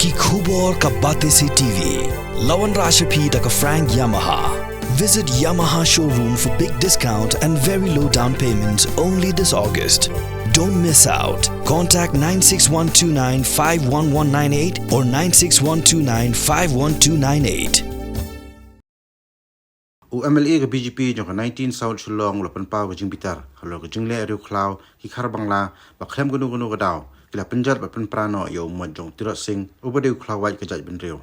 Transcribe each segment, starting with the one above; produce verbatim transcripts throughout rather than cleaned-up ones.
Ki khubor ka Batesi T V. La wanrah sha phi da ka Frank Yamaha. Visit Yamaha showroom for big discount and very low down payment only this August. Don't miss out. Contact nine six one two nine five one one nine eight or nine six one two nine five one two nine eight. U M L A ka B J P jong ka nineteen South Shillong u la pynpaw ka jingbitar halor ka jingleh riewkhlaw ki khar bangla ba khlem kano kano ka daw ki la pynjot bad pynpra noh ïa u mot jong u Tirot Sing uba dei u khlawait ka jaitbynriew.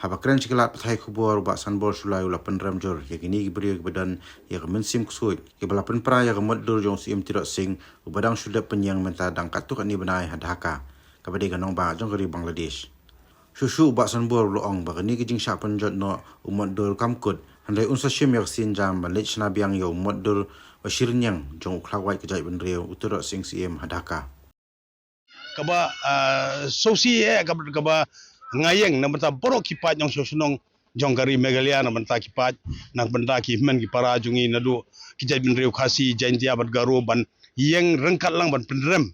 Haba kren sha ki lad pathai khubor, u Bah Sanbor Shullai u la pynrem jur ïa kine ki briew kiba don ïa ka mynsiem ksuid kiba la pynpra ïa ka mot dur jong u Syiem Tirot Sing uba dang shu dep pynïeng mynta dang katto katne bnai ha Dhaka, kaba dei ka nongbah jong ka ri Bangladesh. Shuh shuh u Bah Sanbor u la ong ba kane ka jingshah pynjot noh u mot dur kam kut, hynrei un sa shim ïa ka sienjam ban leit shna biang ïa u mot dur ba shirñiang jong u khlawait ka jaitbynriew u Tirot Sing Syiem ha Dhaka. Kaba, ah, sngewsih eh, kaba, kaba nga ïeng na bynta baroh ki paid nongshong shnong jong ka ri Meghalaya, na bynta ki paid, na bynta ki hynmen ki para jong ngi naduh ki jaitbynriew Khasi, Jaintia bad Garo ban ïeng ryngkat lang ban pynrem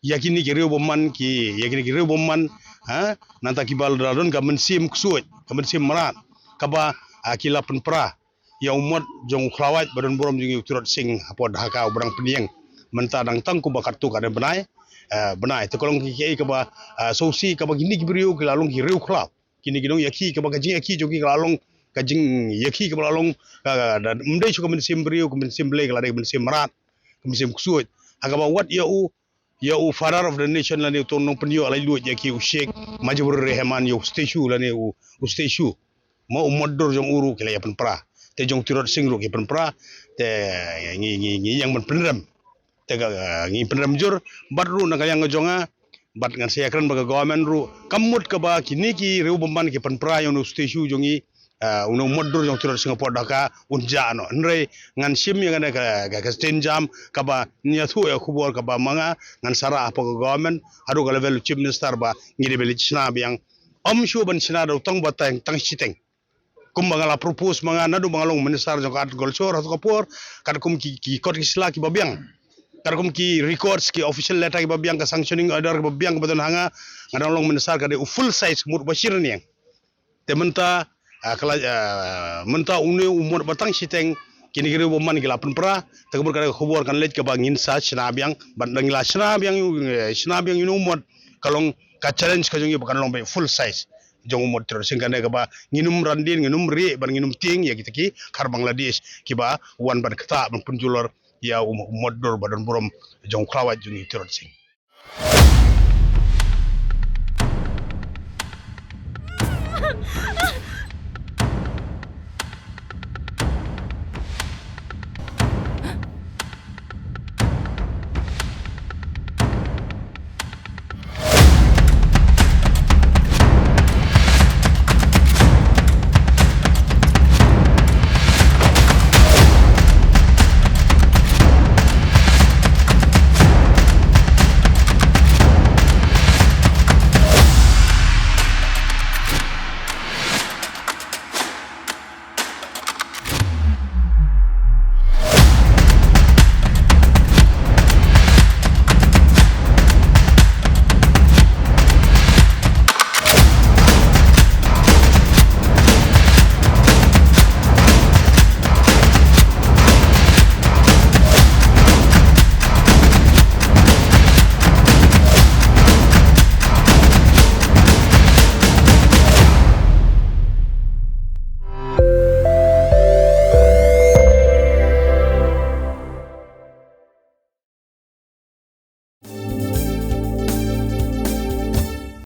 ïa kine ki riewbymman ki, ïa kine ki riewbymman, ha, nangta kiba la don ka mynsiem ksuid, ka mynsiem mrad, kaba, ah, ki la pynpra ïa u mot jong u khlawait ba don burom jong ngi u Tirot Sing hapoh Dhaka uba dang pynïeng mynta dang tang kumba katto katne bnai, eh, bnai. Te ka long ki, ki, kaba, ah, sngewsih kaba kine ki briew ki la long ki riewkhlaw. Kine ki nongïakhih kaba ka jingïakhih jong ki ka la long ka jingïakhih kaba la long ka, ka, da, ym dei shuh ka mynsiem briew, ka mynsiem Blei, ka la dei ka mynsiem mrad, ka mynsiem ksuid. Ha kaba wat ïa u, ïa u father of the nation lane uto u nongpynïoh laitluid ïa ki, u Sheikh Mujibur Rahman, ïa u statue lane u, u statue, mo, u mot dur jong u ruh ki la ïa pynpra. Te jong u Tirot Sing ruh ki pynpra. Te ngi, ngi, ngi ïeng ban pynrem. Te ka, ngi pynrem jur bad ruh na ka liang ka jong nga, bad ngan sa ïakren bad ka government ruh, ka mut kaba kine ki riewbymman ki pynpra ïa une u statue jong ngi, ah, une u mot dur jong u Tirot Sing hapoh Dhaka un jah noh. Hynrei ngan shim ïa kane ka, ka, ka sienjam kaba ngi ïathuh ïa ka khubor kaba ma nga ngan sa rah hapoh ka government haduh ka level u Chief Minister ba ngi dei ban leit shna biang. Ym shuh ban shna da u tang ba tang, tang shiteng. Kumba nga la propose ma nga naduh ba nga long minister jong ka Art Culture, hato ka por, katkum ki, ki kot ki sla kiba biang, katkum ki records, ki official letter kiba biang, ka sanctioning order kiba biang kiba don ha nga, nga dang long minister ka dei u full size mut ba shirñiang. Te mynta, ah, ka la, ah, mynta une u mot ba tang shiteng kine ki riewbymman ki la pynpra, te ka mut ka dei ka khubor kan leit kaba ngin sa shna biang, bad ngi la shna biang, eh, shna biang une u mot, ka long ka challenge ka jong ngi ba kan long ba full size jong u mot Tirot Sing, kane kaba ngin ym randien, ngin ym rieh bad ngin ym tieng ïa kita ki khar Bangladesh kiba wan ban ktah ban pynjulor ïa u mot dur ba don burom jong u khlawait jong ngi u Tirot Sing.